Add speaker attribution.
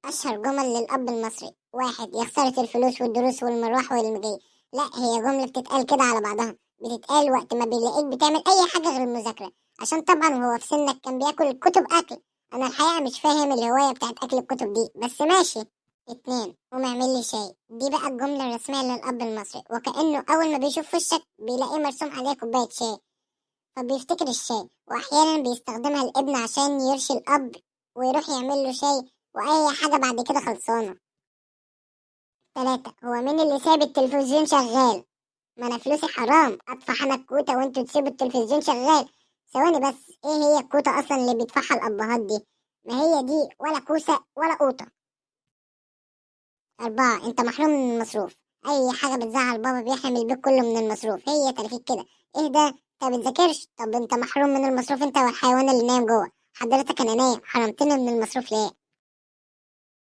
Speaker 1: أشهر جمل للأب المصري: 1، يا خسارة الفلوس والدروس والمروح والمجي. لا، هي جملة بتتقال كده على بعضها، بتتقال وقت ما بيلاقيك بتعمل أي حاجة غير المذاكرة، عشان طبعا وهو في سنك كان بياكل الكتب أكل. أنا الحقيقة مش فاهم الهواية بتاعت أكل الكتب دي، بس ماشي. 2، قوم اعمل لي شاي. دي بقى الجملة الرسمية للأب المصري، وكأنه أول ما بيشوف وشك بيلاقيه مرسوم عليه كوباية شاي فبيفتكر الشاي، وأحيانا بيستخدمها الابن عشان يرشي الأب ويروح يعمل له شاي، وأي حاجة بعد كده خلصانة. 3، هو مين اللي ساب التلفزيون شغال؟ ما أنا فلوسي حرام، أدفع أنا الكوتة وأنتوا تسيبوا التلفزيون شغال. ثواني بس، إيه هي الكوتة أصلا اللي بيدفعها الأبهات دي؟ ما هي دي ولا كوسة ولا قوطة. 4، أنت محروم من المصروف. أي حاجة بتزعل بابا بيحرم البيت كله من المصروف، هي تلفيق كده. إيه ده؟ أنت ما بتذاكرش؟ طب أنت محروم من المصروف أنت والحيوان اللي نايم جوه. حضرتك أنا نايم، حرمتني من المصروف ليه؟